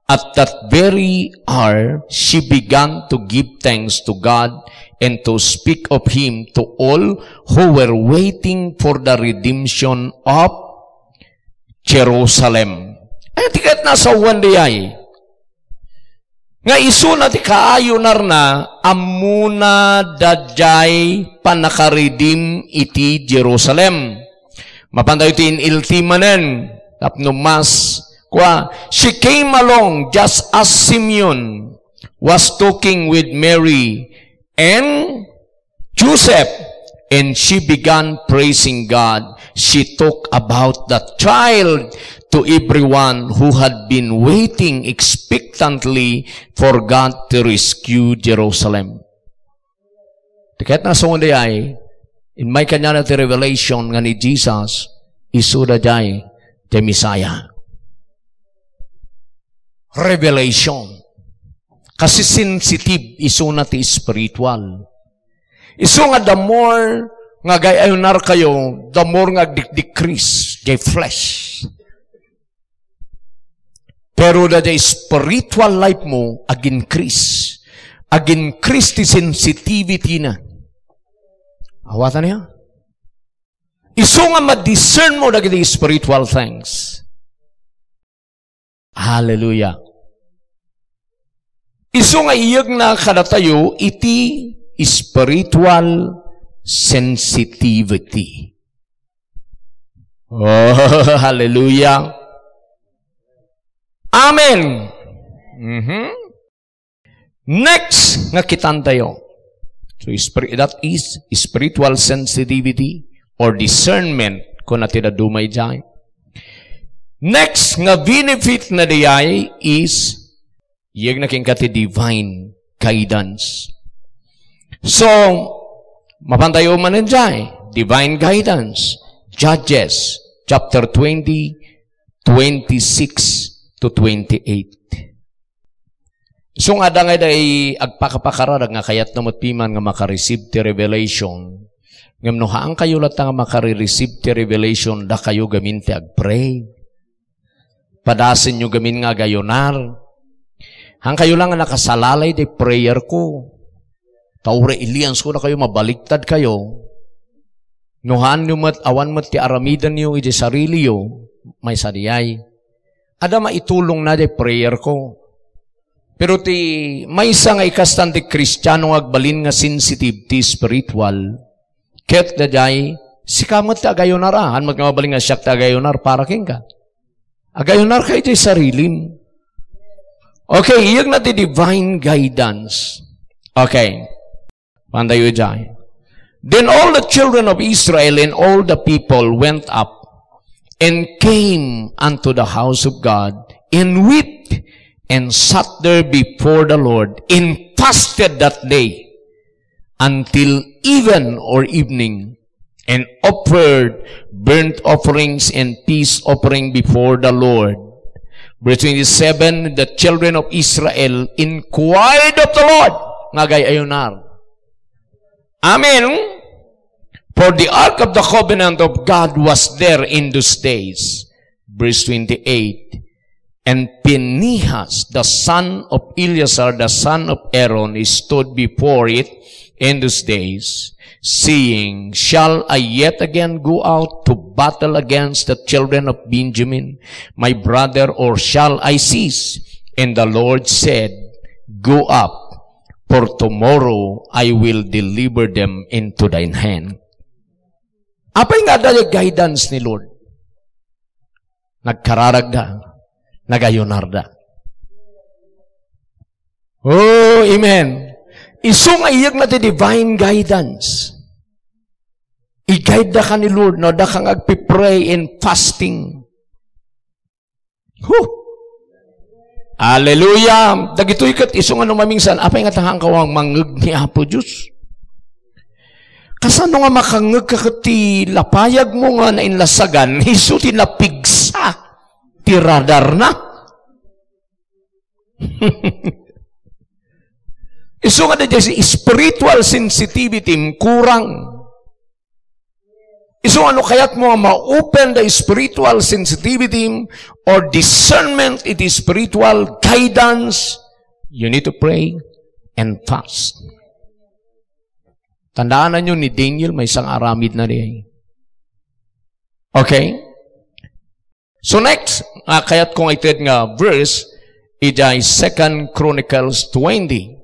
at that very hour, she began to give thanks to God and to speak of him to all who were waiting for the redemption of Jerusalem." Ay, ti ket nasawan diay nga isuna ti kaayunarna, ammona daydiay pannakaredeem iti Jerusalem. Mapantayo ti in-L T manen, tapno mas, kua, "She came along just as Simeon was talking with Mary, and Joseph. And she began praising God. She talked about the child to everyone who had been waiting expectantly for God to rescue Jerusalem. Ti kayat nga sanguen dayay, immay kaniana ti revelation nga ni Jesus, isu dayay ti Messiah. Revelation. Kasi sensitive isuna ti spiritual. Isu nga the more nga agay-ayunar kayo, the more nga agdikdikris jay flesh. Pero dayjay spiritual life mo, ag-increase. Ag-increase ti sensitivity na. Awatan niya? Isu nga ma-discern mo dagiti spiritual things. Hallelujah. Isu nga iyegna kadatayo iti spiritual sensitivity. Oh, hallelujah. Amen. Mhm. Next nga kitantayo. So, spiri-, that is spiritual sensitivity or discernment, kuna ti dadduma idiay. Next nga benefit na diay is, iyegna kenka ti divine guidance. So, mapantayo manen diay, divine guidance. Judges chapter twenty, twenty-six to twenty-eight. Isu nga adda nga day agpakapakararak nga kayatna met piman nga makareceive ti revelation. Ngem no haankayo latta nga makare-receive ti revelation, dakayo gamin ti agpray. Padasenyo gamin nga agayunar. Haankayo lang nga nakasalalay ti prayer ko. Ta uray iliansko dakayo, mabaliktad kayo. No haanyo met, awan met ti aramidenyo iti sariliyo, maysa diay. Adda maitulongna ti prayer ko. Pero ti maysa nga ikastan ti Kristiano nga agbalin nga sensitive ti spiritual, ket daydiay, sika met ti agayunar, ah. Haan met nga mabalin nga siak ti agayunar para kenka. Agayunar ka iti sarilim. Okay, iyegna ti divine guidance. Okay. Pantayo idiay. Then all the children of Israel and all the people went up and came unto the house of God and wept and sat there before the Lord and fasted that day until even or evening, and offered burnt offerings and peace offering before the Lord. Verse twenty-seven, the children of Israel inquired of the Lord, nga agay-ayunar. Amen. For the ark of the covenant of God was there in those days. Verse twenty-eight, and Phinehas, the son of Eleazar, the son of Aaron, stood before it in those days, saying, "Shall I yet again go out to battle against the children of Benjamin, my brother, or shall I cease?" And the Lord said, "Go up, for tomorrow I will deliver them into thine hand." Apay nga adda ti guidance ni Lord? Nagkararagda, nagayunarda. Oh, amen. Isu nga iyegna ti divine guidance. I-guide da ka ni Lord, no, da kang agpi-pray and fasting. Huh! Hallelujah! Dagitoy ket isu nga no mamingsan, apay nga tahan ka mangngeg ni Apo Dios? Kasano nga makangngeg ka ket ti lapayag mo nga nainlasagan, isu ti napigsa ti radar na? Isu nga daydiay spiritual sensitivity, kurang. Isu nga no kayat mo nga ma-open the spiritual sensitivity or discernment iti spiritual guidance, you need to pray and fast. Tandaananyo ni Daniel, maysa nga aramid na diay. Okay? So next, ah, kayat ko nga ited nga verse, idiay Second Chronicles twenty,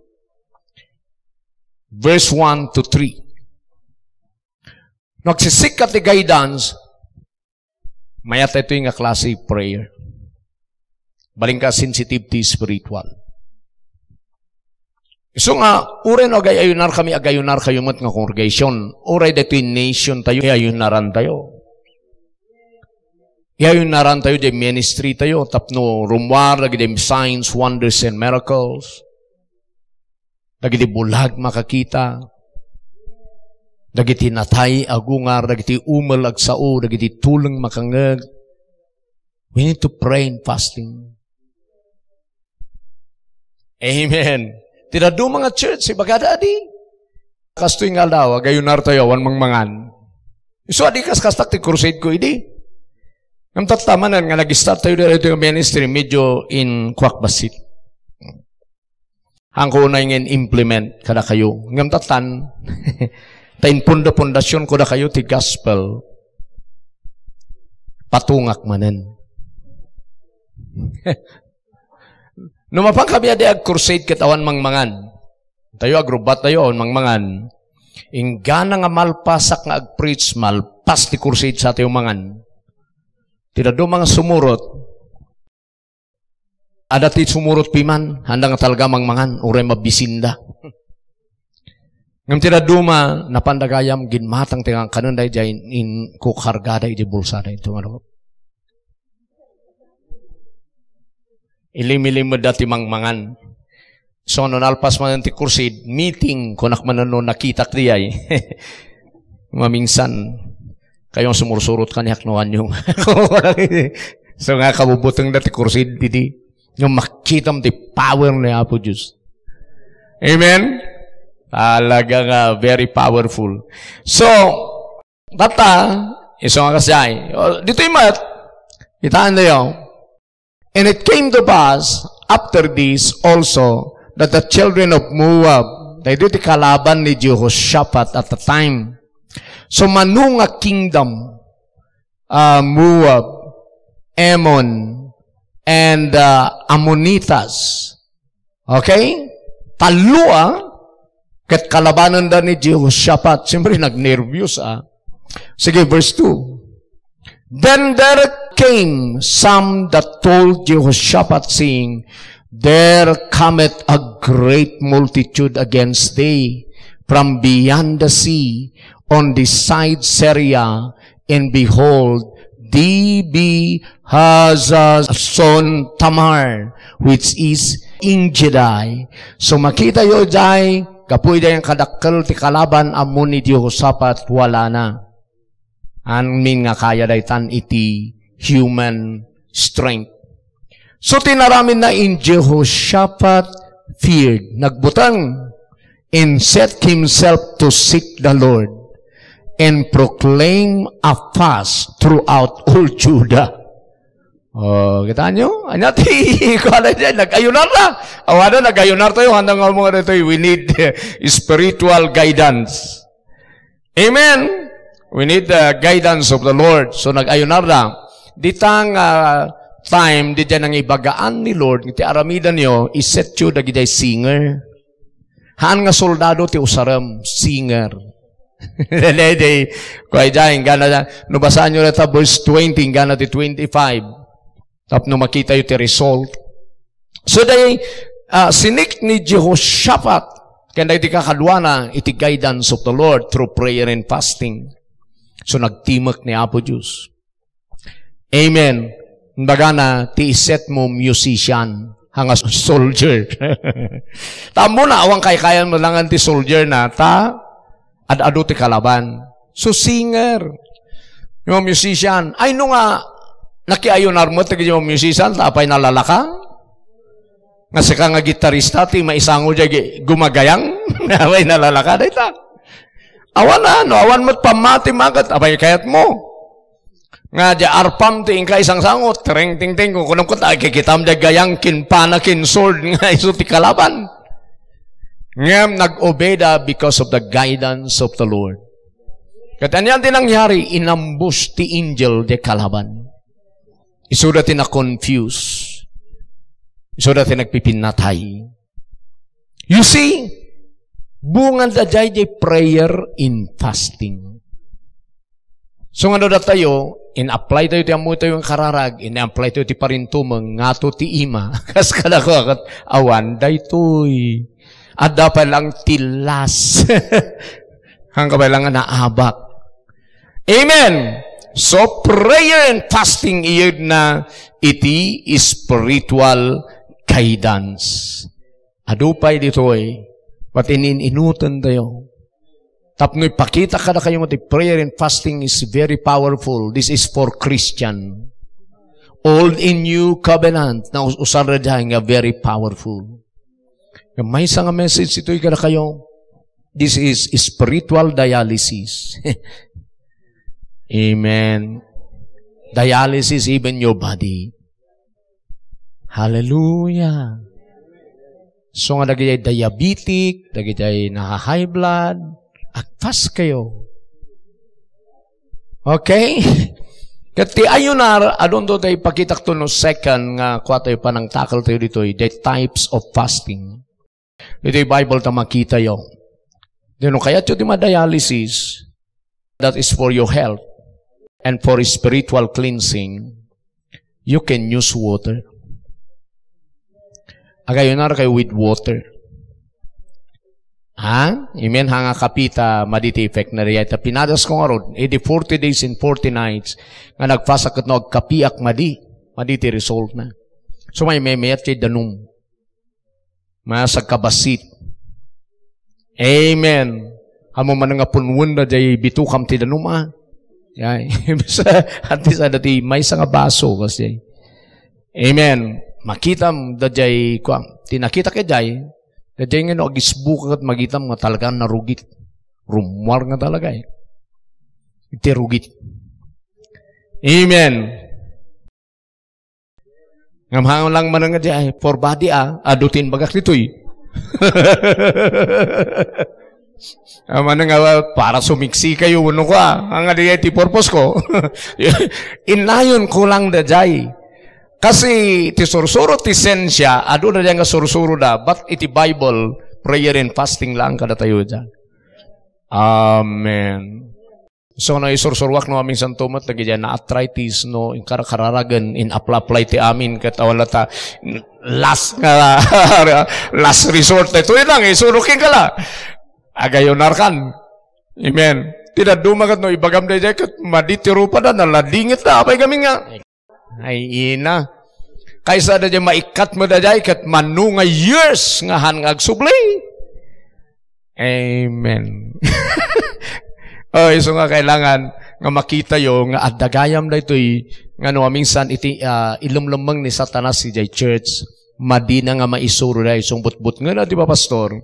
verse one to three. No agsisik ka ti guidance, mayat itoy nga klase prayer. Balinka sensitive ti spiritual. Isu nga, uray no agay-ayunarkami, agayunarkayo met nga congregation. Uray daytoy nation tayo, iayunaran tayo. Iayunaran tayo, di ministry tayo, tapno rummuar, dagiti signs, wonders, and miracles. Dagiti bulag makakita. Dagiti natay agungar, dagiti umel agsao, dagiti tuleng makangngeg. We need to pray and fasting. Amen. Ti dadduma nga church, ibagada adi. Kastoy nga aldaw, agayunar tayo, awan mangmangan. Isu adi kas-, kastak ti crusade ko idi. Ngem tatta manen nga nag-start tayo dito nga ministry, medyo in kuak basit. Haanko unay nga in-implement kadakayo. Ngem tattan, ta inpunda-pundasion ko dakayo ti gospel. Patungak manen. No mapan kami adi ag-crusade ket awan mangmangan. Tayo agrubbat tayo awan mangmangan. Inggana nga malpasak nga ag-preach, malpas ti crusade sa tayo mangan. Ti dadduma nga sumurot, adda ti sumurot piman, haanda nga talaga mangmangan, uray mabisinda. Ngem ti dadduma, napanda gayam, ginmatang ti kankanenda, idiay in-, inkukargada iti bulsada, ito nga Ilimilimed da ti mangmangan. So, no nalpas manen ti crusade, meeting, kunak manen no nakitak diay. Mamingsan, kayo nga sumursurot kaniak no anyong. So nga, kabubuteng da ti crusade, didi. Nga makitam ti power ni Apo Diyos. Amen? Talaga nga very powerful. So, tata, iso nga kasay. O, dito yung mat, kitaan na yun. And it came to pass after this also that the children of Moab, daytoy ti kalaban ni Jehoshaphat at the time. So, mano nga kingdom, ah, Moab, Ammon, and, ah, Ammonitas. Okay? Tallo, ah. Ket kalabanenda ni Jehoshaphat. Siyempre, nagnerbios, ah. Sige, verse two. Then there came some that told Jehoshaphat, saying, "There cometh a great multitude against thee from beyond the sea, on this side Syria, and behold, thee be Hazazon Tamar, which is Engedi." So, makita yo jay, gapu idiay kadakkel ti kalaban ammo ni Jehoshaphat, wala na. Amin nga kaya daytan iti human strength. So, tinaramidna in Jehoshaphat feared. Nagbuteng. And set himself to seek the Lord and proclaim a fast throughout all Judah. Oh, kita nyo? Anya ti, kuwan na dyan, nag-ayunar na. Awan na, nag-ayunar tayo. Handa nga mo nga dito, we need spiritual guidance. Amen? We need the guidance of the Lord. So, nag-ayunar na. Ditang, ah, time, di dyan ang ibagaan ni Lord, iti aramidan nyo, iset yo dagiti singer. Haan nga soldado ti usarem, singer. Daydi, kuay dyan, inggana, no basaan nyo reta verse twenty, inggana ti twenty-five. Tapno makita yo ti result. So, day, ah, sinik ni Jehoshaphat, ken daydi kakaduana, iti guidance of the Lord through prayer and fasting. So, nagtimek ni Apo Diyos. Amen. Bagana, ti iset mo musician, hanga soldier. Tammo na, awan kaykayan mo langan ti soldier na, ta, ad-adu ti kalaban. So, singer. Yung musician. Ay, no nga, nakiayunar mo, ti yung musician, ta apay nalalaka? Nga sika nga gitarista, ti maisango dya gi-, gumagayang? Apay nalalaka, dayta. Awan na, no? Awan mo't pamati magat, apay kayat mo? Nga, di arpam ti inka isangsango, tereng, ting, ting, kung kunam ko, ta, kikitam di gayang kin pana, kin sword, nga isu ti kalaban. Ngem nag-obey da because of the guidance of the Lord. Ket ania ti nangyari, inambush ti angel di kalaban. Isuda ti na-confuse. Isuda ti nagpipinnatay. You see, bungan da jay, jay prayer in fasting. So, nga no datayo, in-apply tayo ti ammo tayo nga kararag, in-apply tayo ti parintumeng, ngato ti ima. Kas kadako, akat, awan, daytoy. Adda pay lang ti last. Hangka pay lang nga naabak. Amen. So, prayer and fasting, iyedna iti spiritual guidance. Adu pay ditoy, pati nin-inutan tayo. Tapno ipakita kadakayo nga ti prayer and fasting is very powerful. This is for Christian. Old and New Covenant, na us-, usar da dyan nga very powerful. Nga maysa nga message itoy kadakayo, this is spiritual dialysis. Amen. Dialysis even your body. Hallelujah. So nga dagiti diabetic, dagiti na-high blood, agfast kayo. Okay? Ket ti ayunar, adunto tayo ipakitakto no second nga kua tayo panangtakal tayo ditoy, the types of fasting. Ditoy Bible ta makitayo. Di no kayatyo ti ma-dialysis, that is for your health and for spiritual cleansing, you can use water. Agayunar kayo with water. Ha? Amen. Hanga kapita, madi ti effect na riya. Ta pinadas ko nga rod, iti forty days and forty nights, nga nagfast ket no agkapiak madi, madi ti result na. So, may memet ti danum. Masag kabasit. Amen. Amo man nga punwen da jay bitukam ti danum, a. Yay. Bisa, at least, ada ti maysa nga baso, kasi. Amen. Makitam, da jay, kwa, ti nakita kay jay, da jay nga no agisbuka ket magitam nga talaga narugit. Rummuar nga talaga, eh. Iti rugit. Amen. Ngem hang lang man nga di ay, for body, a, adu ti imbagak ditoy. Aman nga, para sumiksi kayo, no, kwa, nga di ay ti purpose ko. Innayon ko lang da jay. Kasi ti sursuro ti sensia, adu na diyan nga sursuro da, but iti Bible, prayer and fasting lang kada tayo dyan. Amen. So, no, isursuruak no amin santo met, dagiti na-arthritis, no, inkarakararagen, in-apply ti amin, ket awan ta, last nga, last resort, ito yun lang, isurok yung kala. Agayunar kan. Amen. Ti dadduma ket no, ibagam da, ket madi ti rupa da, naladingit da, apay gamin nga. Ay, ina. Kaysa da jay maikkat mo da jay, ket mano nga years nga han nga agsubli. Amen. Oh, isu nga kailangan nga makita yo nga adda gayam daytoy nga no minsan iti, ah, ilumlumeng ni Satanas ijay church, madina nga maisuro da isung butbutngen a di ba, pastor?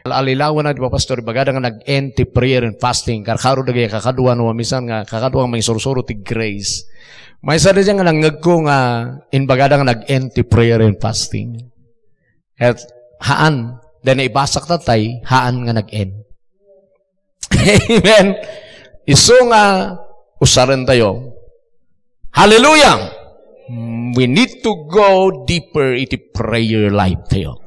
Alilawan na, di ba, pastor? Ibagada nga nag-end ti prayer and fasting. Karkaro dagay kakadua, no, minsan nga kakadua nga mangisursuro ti grace. Maysa da nga nangngegko nga imbagada nga nag-end ti prayer and fasting. Et haan, da naibasak tatay, haan nga nag-end. Amen. Isu nga usaren tayo. Hallelujah! We need to go deeper iti prayer life tayo.